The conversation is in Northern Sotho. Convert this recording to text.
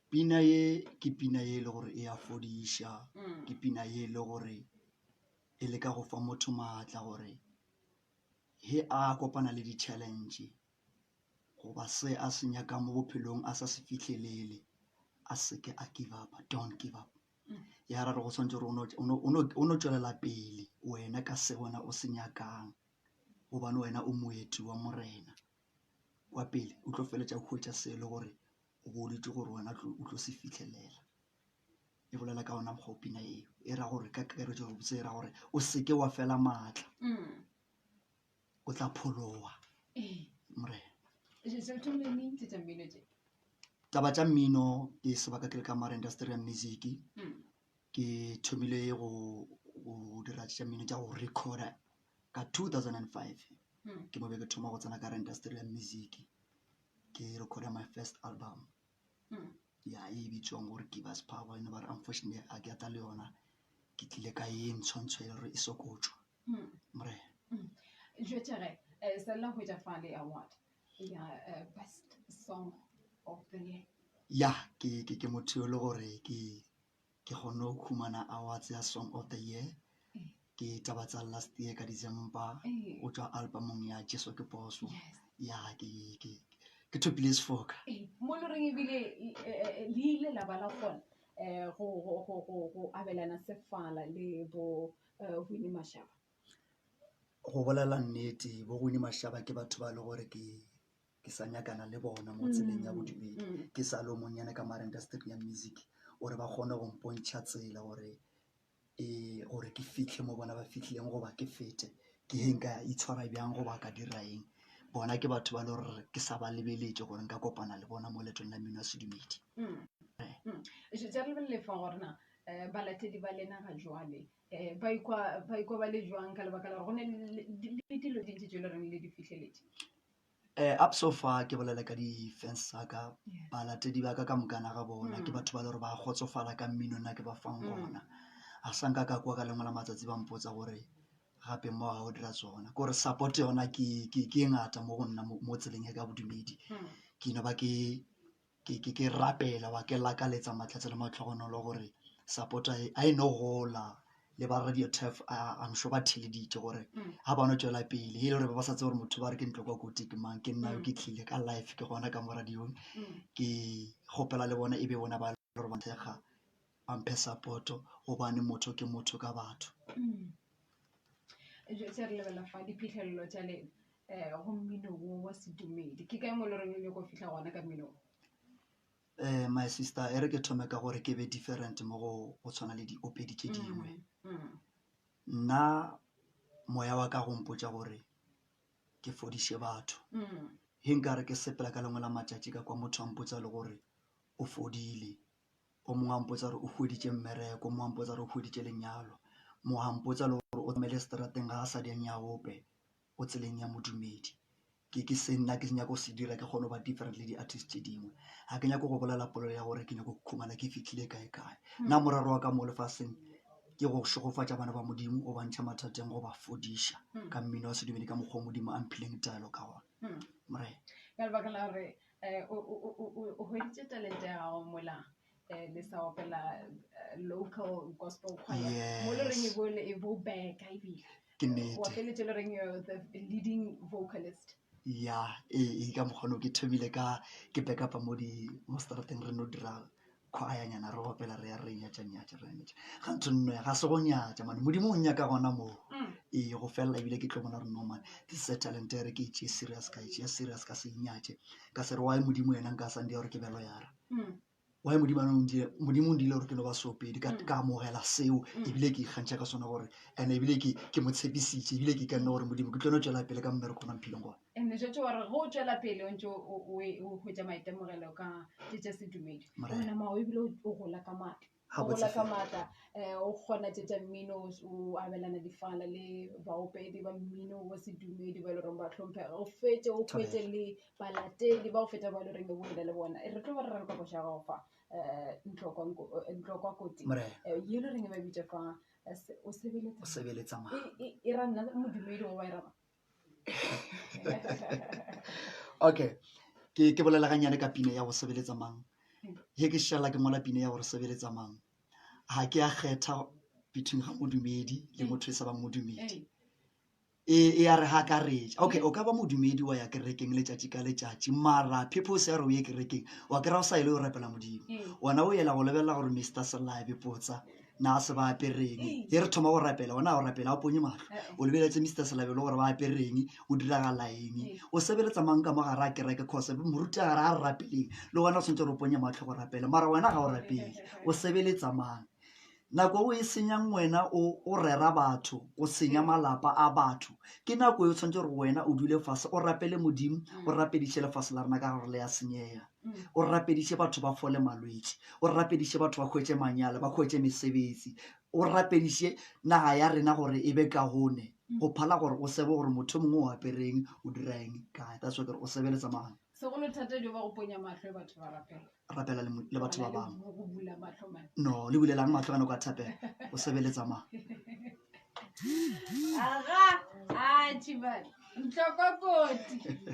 Pina ye ke pina ye e le gore e a fodiša, ke pina ye e le gore e leka go fa motho maatla gore ge a kopana le di-challenge goba se a se nyakang mo bophelong a sa se fihlelele a seke a give up, don't give up. Ya ra re go swanetše gore o no tšwelela pele wena ka se wena o se nyakang gobane wena o moeti wa Morena. Kwa pele o tlo feletša o hwetša se e le gore o boditšwe gore wena o tlo se fihlelela. E bolela ka ona mokgwa o pina eo e ra gore ka kakaretšo botse e ra gore o seke wa fela maatla o tla phologa morena. Taba tša mmino ke sebaka ke le ka mara industry ya music ke thomile go dira tša mmino tša go recorder ka 2005 ke mo be ke thoma go tsena ka industry ya music ke recorder my first album ya e bitswang gore Give Us Power ene ba re unfortunately a ke ata le yona ke tlile ka e ntshwantsho e le gore e sokotšwa morena. Jwetšege eh, sa la hwetša fale award ya eh, best song of the year. Ya ke ke ke motho yo le gore ke ke kgonne go khumana awards ya song of the year ke taba tsa last year ka December go tšwa albumong ya Jesu ke poso ya ke ke ke thopile sefoka. Mo le reng ebile le ile la ba la kgona um go go go go go abelana sefala le bo Winnie Mashaba. Go bolela nnete bo Winnie Mashaba ke batho ba le gore ke ke sa nyakana le bona mo tseleng ya bodumedi ke sa le o monnyane ka mara industry ya music gore ba kgone go mpontšha tsela gore um gore ke fihle mo bona ba fihlileng goba ke fete ke ge nka itshwara bjang goba ka dira eng. Bona ke batho ba le gore ke sa ba lebeletše gore nka kopana le bona mo leetong la mmino wa sedumedi. Tša re lebelele fa gore na balatedi ba lena ga jwale um ba ikwa ba ikwa ba le jwang ka lebaka la gore go ne le dilo dintši tše e le goreng le di fihleletše. Up so far ke bolela ka di-fans tsa ka, balatedi ba ka ka mokana ga bona ke batho ba le gore ba kgotsofala ka mmino nna ke ba fang ona. A sa nka ka kwa ka lengwe la matsatsi ba mpotsa gore gape mo ga o dira tsona, ke gore support yona ke e ngata mo go nna mo tseleng ya ka ya bodumedi. Ke no ba ke ke rapela wa ke lakaletsa mahlatse le mahlogonolo gore support a e no gola le ba radio turf I'm sure ba theeleditše gore ga ba no tšwela pele e le gore ba sa tsebe gore motho ba re ke ntlo kwa koti ke mang ke nna yo ke tlile ka life ke gona ka mo radiong ke kgopela le bona e be bona ba gore ba thekga ba mphe support-o gobane motho ke motho ka batho. Se re lebelela fa diphihlelelo tša lena um go mmino wo wa sedumedi ke kae mo e le goreng le nyako fihla gona ka mmino wo? My sister e re ke thome ka gore ke be different mo go go tshwana le diopedi tše dingwe. Nna moya wa ka go mpotša gore ke fodiše batho. Ge nkare ke sepela ka lengwe la matšatši ka kwa motho a mpotša le gore o fodile, o mongwe a mpotsa gore o hweditše mmereko, o mongwe a mpotsa gore o hweditše lenyalo, mongwe a mpotsa le gore o tsamaile seterateng ga a sa di nyaope o tseleng ya modumedi. Ke ke se nna ke nyaka go se dira ke kgone go ba different le di-artist tše dingwe. Ga ke nyake go bolela polelo ya gore ke nyaka go khumana ke fihlile kae kae. Nna morero wa ka mo lefaseng ke go šegofatša bana ba Modimo, go ba ntšha mathateng, go ba fodiša ka mmino wa sedumedi ka mokgwa o Modimo a mphileng taelo ka gona. Morena. Ka lebaka la gore o hweditše talente ya gago mola le sa opela local gospel choir mo le reng e bo e bo beka ebile Ke nnete. wa feletše le reng you're the leading vocalist. Ya, ee ka mokgwa ono ke thomile ka ke backup-a mo di mo seterateng re no dira choir nyana re opela re ya re nyatša nyatša re nyatša ga ntho nno ga se go nyatša mane modimo o nnyaka gona moo ee go felela ebile ke tlo bona gore no man this is a talent e re ke e tšee serious ka e tšea serious ka se inyatše ka se re why modimo yena nka sa ndia gore ke be loyara why modimo a modimo o ndile gore ke no ba seopedi ka ka amogela seo ebile ke ikgantšha ka sona gore and ebile ke ke mo tshepisitše ebile ke ikanne gore modimo ke tlo no tšwela pele ka mmereko ona mphileng gona And jwetše wa re ge o tšwela pele o ntše o hwetša maitemogelo ka tše tša sedumedi, Morena. o nama ebile o gola ka maatla. O Gabotse gola ka fela. maatla, o kgona tše tša mmino, o abelana difala le baopedi ba mmino wa sedumedi ba e le goreng ba hlomphega. O fetše o Thobela. hwetše le balatedi ba go feta ba e le goreng o ena le bona. Re tlo ba re raloka koša ya gago fa, Ntlokwa Koti. Morena. Ye e le goreng e ba bitša fa, o sebeletsa O sebeletsa mang? E ra nna modumedi goba e ra mang? Okay, ke ke bolela ganyane ka pina ya go sebeletsa mang. Ge ke šala ke ngwala pina ya gore sebeletsa mang, ga ke a kgetha between ga modumedi le motho e sa bang modumedi. E, e a re gakaretša. Okay, o ka ba modumedi wa ya kerekeng letšatši ka letšatši, mara purpose ya gore o ye kerekeng, wa kry-a o sa ile o rapela Modimo. Wena o yela go lebelela gore Mister Selabe potsa na se ba apereng. Ge re thoma go rapela, wena ga o rapela, ga o ponye mahlo. O lebeletse Mister Selabe le gore ba apereng, o diragala eng. O sebeletsa mang ka mo gare a kereke, cause moruti a gare a re rapeleng, le wena o tshwanetse gore o ponye mahlo go rapela, mara wena ga o rapele. O sebeletsa mang? Nako o e senyang wena o o rera batho, o senya malapa a batho, ke nako e o tshwanetse gore wena o dule fase o rapele Modimo, o rapediše lefase la rena ka gore le ya senyega. O rapediše batho ba fole malwetši, o rapediše batho ba hwetše manyalo, ba hwetše mesebetsi, o rapediše naga ya rena gore e be kaone go phala gore o sebe gore motho mongwe o apereng, o dira eng kae. That's why ke re o sebeletsa mang. Segolo thata dio ba go ponya mahlo batho ba rapela. Rapela le batho ba bangwe. No, le bulelang mahlo ka nako ya thapelo. O sebeletsa mang? Aga, a chibane. Ntlokokoti.